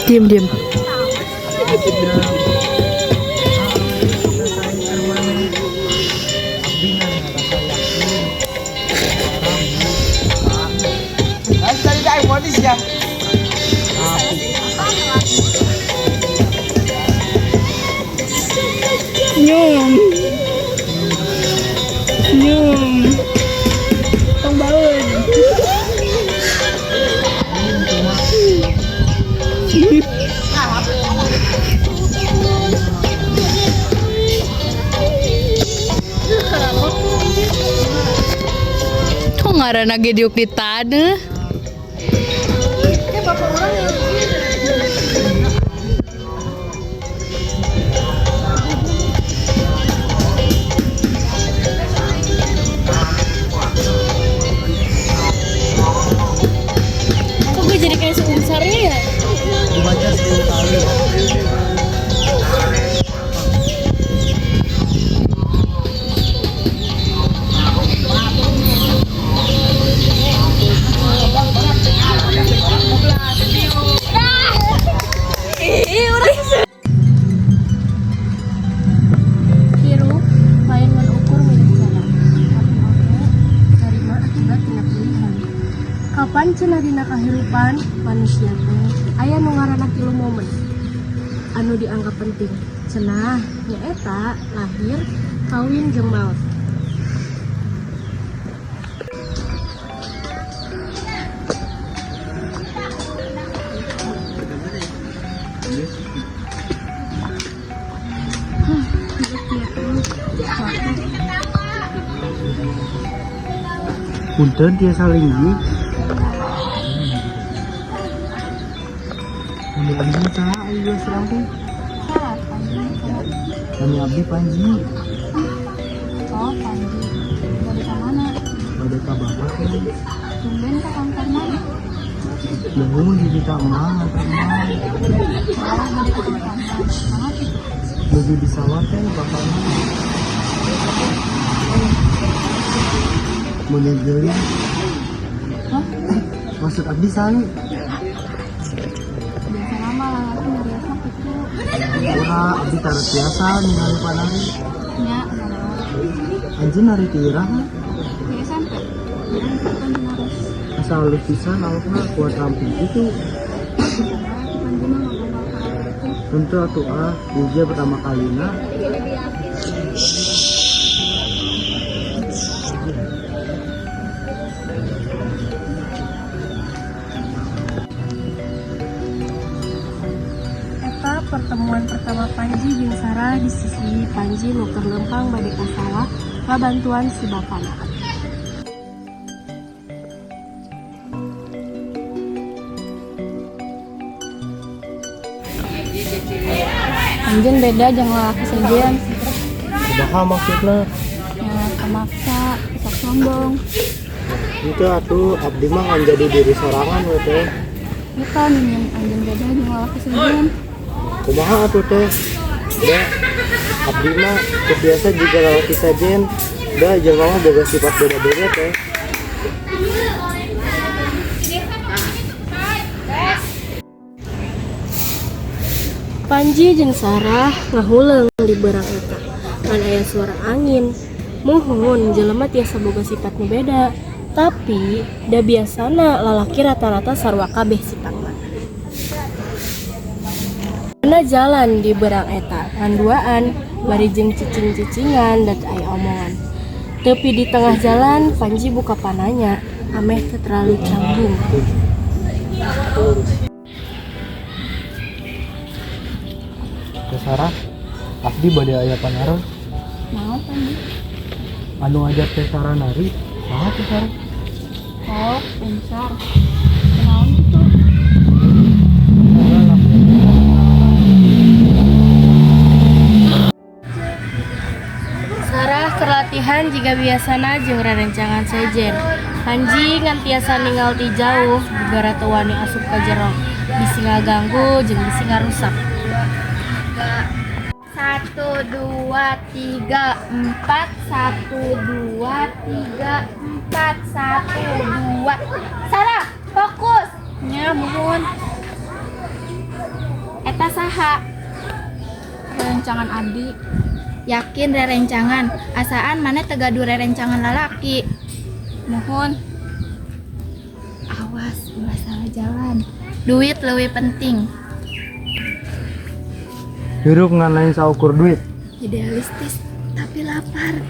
Diem diem. Senyum. Senyum. Tong baun. Kok ngaranna ge diuk di taneuh? Kok gue jadi kayak seumsarnya ya? Dibaca 10 kali. Hirup lain ngan ukur milih cara, tapi oge narima akibat tina pilihan. Kapan cenah dina kahirupan manusia teh aya nu ngaranna tilu momen anu dianggap penting. Cenah nyaeta lahir, kawin jeung maot. Capek. Punten, tiasa linggih? Nami abdi saha ieu serang teh? Nami abdi Panji. Oh, Panji. Dari mana? Bade ka bapak teh. Tumben ke kantor mana? Nuhun di ka emang antar emang. Oh, bade ke kantor. Mana gitu? Nuju di sawah teh bapakna. Meuni geulis. Hah? Maksud abdi sae? Biasa nama lalaki nyariosna kitu. Ora, abdi tara tiasa ningali panari. Nya, naon? Anjeun nari ti iraha? Di SMP. Urang kapan dinaros? Asa alus pisan awakna, kuat ramping kitu. Bisa wae Panji mah ngagombal ka awewe teh. Henteu atuh ah, ieu pertama kalina. Eta pertemuan pertama Panji jeung Sarah di sisi Panji nu keur leumpang bade ka sawah ngabantuan si bapana. Anjeun beda jeung lalaki sejen. Kumaha maksudna? Nya kamaksa, sok sombong. Henteu atuh, abdi mah ngan jadi diri sorangan we teh. Eta nu nyieun anjeun beda jeung lalaki sejen. Kumaha atuh teh? Da abdi mah teu biasa jiga lalaki sejen. Da jelema mah boga sifat beda-beda teh. Panji jeung Sarah ngahuleung di beurang eta ngan aya suara angin. Muhun, jelema tiasa boga sifat nu beda, tapi da biasana lalaki rata-rata sarua kabeh sifatna. Dina jalan di beurang eta ngan duaan bari jeung cicing-cicingan da teu aya omongan. Tepi di tengah jalan Panji buka pananya ameh teu terlalu canggung. Teh Sarah, abdi bade aya panaros. Naon, Panji? Anu ngajar Teh Sarah nari, saha Teh Sarah? Oh, Unsar. Kunaon kitu? Enggak lah. Sarah keur latihan jiga biasana jeung rerencangan sejen. Panji ngan tiasa ningal ti jauh gegara teu wani asup ka jero bisi ngaganggu jeung bisi ngarusak. Satu, dua, tiga, empat. Satu, dua, tiga, empat. Satu, dua. Sarah, fokus. Nya, muhun. Eta saha? Rerencangan abdi. Yakin rerencangan? Asaan maneh teu gaduh rerencangan lalaki? Muhun. Awas, ulah salah jalan. Duit leuwih penting. Hirup ngan lain saukur duit. Idealistis tapi lapar.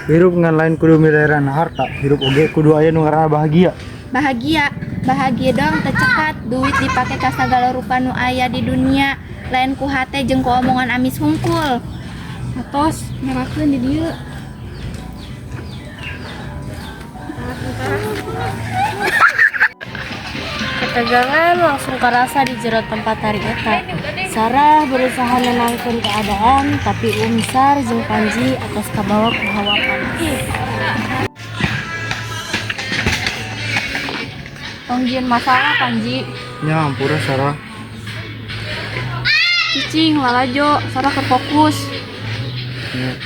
Hirup ngan lain kudu miliaran harta. Hirup oge kudu aya nu ngaranna bahagia. Bahagia, bahagia dong teu cekat. Duit dipake ka sagala rupa nu aya di dunia. Lain ku hate jeung ku omongan amis hungkul. Atos, merakeun di dieu. Ketegangan langsung kerasa di jero tempat tari eta. Sarah berusaha nenangkan keadaan, tapi Umsar jeung Panji atos kabawa ku hawa panas. Tong jieun masalah, Panji. Nya ampura, Sarah. Cicing, lalajo, Sarah keur fokus. Nya.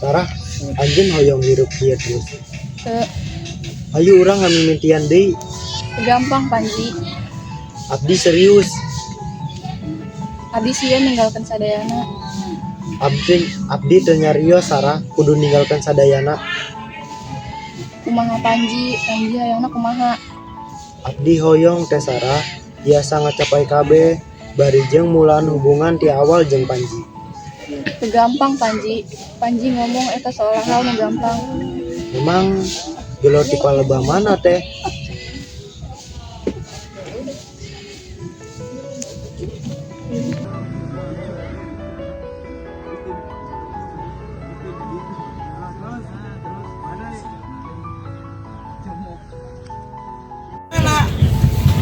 Sarah, anjeun hoyong hirup kieu terus? Teu. Ayo urang ngamimitian deui. Teu gampang, Panji. Abdi serius. Abdi sieun ninggalkeun sadayana. Abdi teu nyarios Sarah kudu ninggalkeun sadayana. Kumaha Panji? Panji hayangna kumaha? Abdi hoyong teh Sarah tiasa ngacapai kabeh bari jeung mulaan hubungan ti awal jeung Panji. Teu gampang, Panji. Panji ngomong eta seolah hal nu gampang. Memang gelo ti palebah mana teh?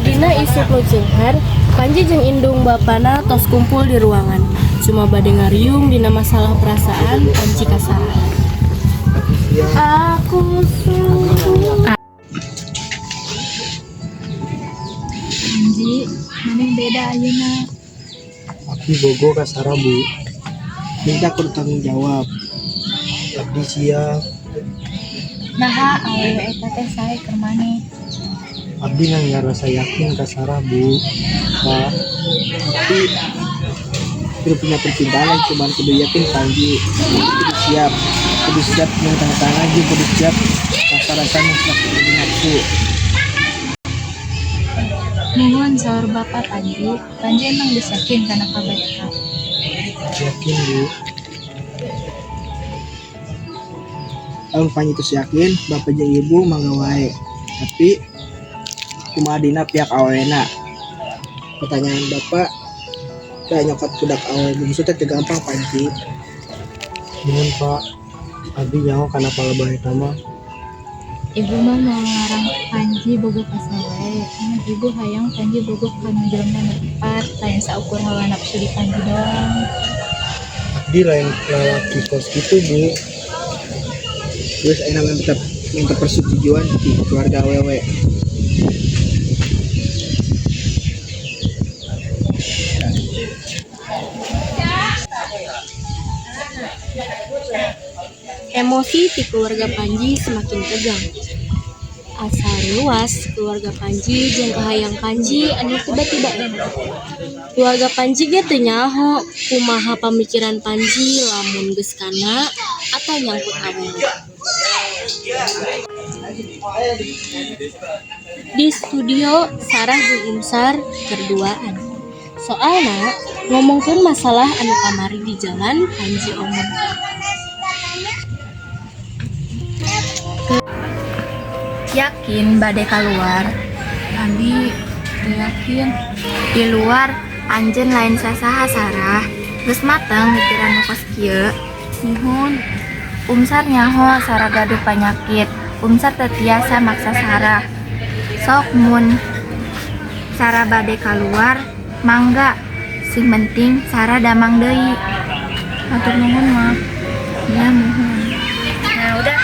Dina isuk nu ceunghar, Panji jeung indung bapana tos kumpul di ruangan. Cuma bade ngariung dina masalah perasaan Panji ka Sarah. Aku sungguh Panji, maneh beda ayeuna. Abdi bogoh ka Sarah, Bu. Minta kudu tanggung jawab. Abdi siap. Naha awewe eta teh sae keur maneh? Abdi ngan ngarasa yakin ka Sarah, Bu. Pak, Tapi kudu punya percintaan lain cuman kudu yakin, Panji. Kudu siap. Kudu siap yang tanda tangan jeung kudu siap rasa-rasa nu kudu nafsu. Nuhun saur Bapak Panji. Panji emang geus yakin kana kabar eta? Yakin, Bu. Lamun Panji tos yakin, bapak jeung ibu mangga wae. Tapi kumaha dina pihak awena? Pertanyaan bapak, da nyokot budak awewe bungsu teh teu gampang, Panji. Nuhun, Pak. Abdi nyaho kana palebah eta mah. Ibu mah moal ngalarang Panji bogoh ka saha wae. Ngan ibu hayang Panji bogoh ka nu jelema nu tepat, lain saukur hawa nafsu di Panji doang. Abdi lain lalaki kos kitu, Bu. Geus ayeuna mah minta persetujuan ti keluarga awewe. Emosi ti keluarga Panji semakin tegang. Asa luas keluarga Panji jeung kahayang Panji anu tiba-tiba beda. Keluarga Panji ge teu nyaho kumaha pamikiran Panji lamun geus kana atau nyangkut awewe. Di studio, Sarah jeung Umsar keur duaan. Soalna ngomongkeun masalah anu kamari di jalan Panji omongkeun. Yakin bade keluar? Abdi teu yakin. Di luar anjeun lain sasaha, Sarah. Geus mateng mikiran nu kos kieu? Nuhun. Umsar nyaho Sarah gaduh panyakit. Umsar teu tiasa maksa Sarah. Sok mun Sarah bade keluar, mangga. Sing penting Sarah damang deui. Hatur nuhun mah. Ya, muhun. Nah, udah.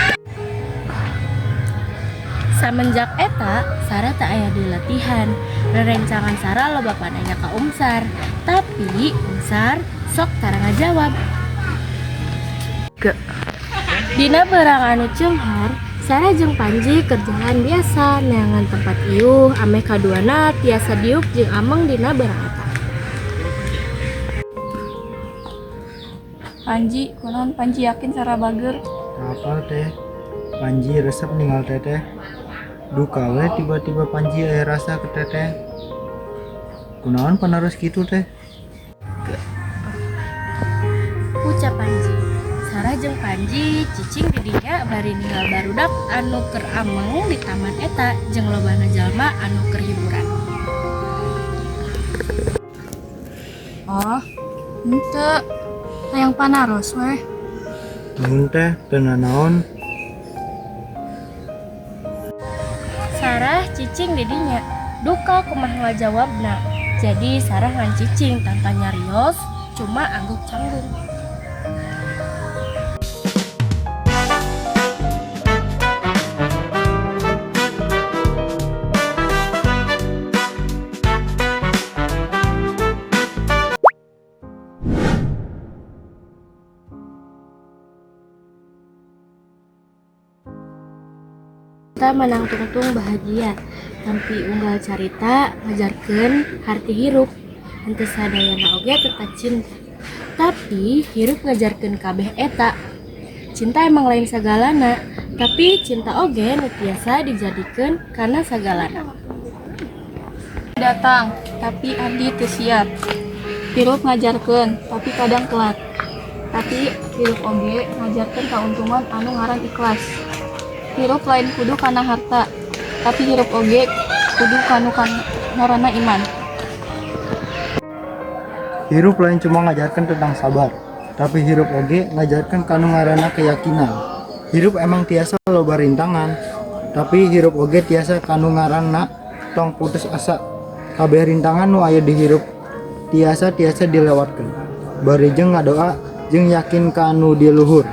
Samenjak eta, Sarah teu aya di latihan. Rerencangan Sarah loba pananya ka Umsar, tapi Umsar sok tara ngajawab. Dina beurang anu ceunghar, Sarah jeung Panji keur jalan biasa neangan tempat iuh ameh kaduana tiasa diuk jeung ameng dina beurang eta. Panji, kunaon Panji yakin Sarah bager? Apa teh? Panji resep ninggal teteh. Duka we tiba-tiba Panji aya rasa ke teteh. Kunaon penerus gitu teh? Ucap Panji. Sarah jeung Panji cicing di dinya bari ninggal barudak anu keur ameng di taman eta jeung lobana jalma anu keur hiburan. Oh, henteu. Hayang panaros weh. Nuhun teh, teu nanaon. Sarah cicing di dinya. Duka kumaha ngajawabna. Jadi Sarah ngan cicing tanpa nyarios, cuma angguk canggung. Kita menang tungtung bahagia, tapi unggal carita ngajarkeun harti hirup. Henteu sadayana oge tetap cinta. Tapi hirup ngajarkeun kabeh eta. Cinta emang lain sagalana, tapi cinta oge nu tiasa dijadikeun kana sagalana. Datang, tapi abdi teu siap. Hirup ngajarkeun, tapi kadang telat. Tapi hirup oge ngajarkeun kauntungan anu ngaran ikhlas. Hirup lain kudu kana harta, tapi hirup oge kudu kanu ngaranna iman. Hirup lain cuma ngajarkan tentang sabar, tapi hirup oge ngajarkan kanu ngaranna keyakinan. Hirup emang tiasa loba rintangan, tapi hirup oge tiasa kanu ngaranna tong putus asa. Kabeh rintangan nu aya di hirup tiasa-tiasa dilewatkeun. Bari jeung ngadoa jeung yakin kanu di luhur.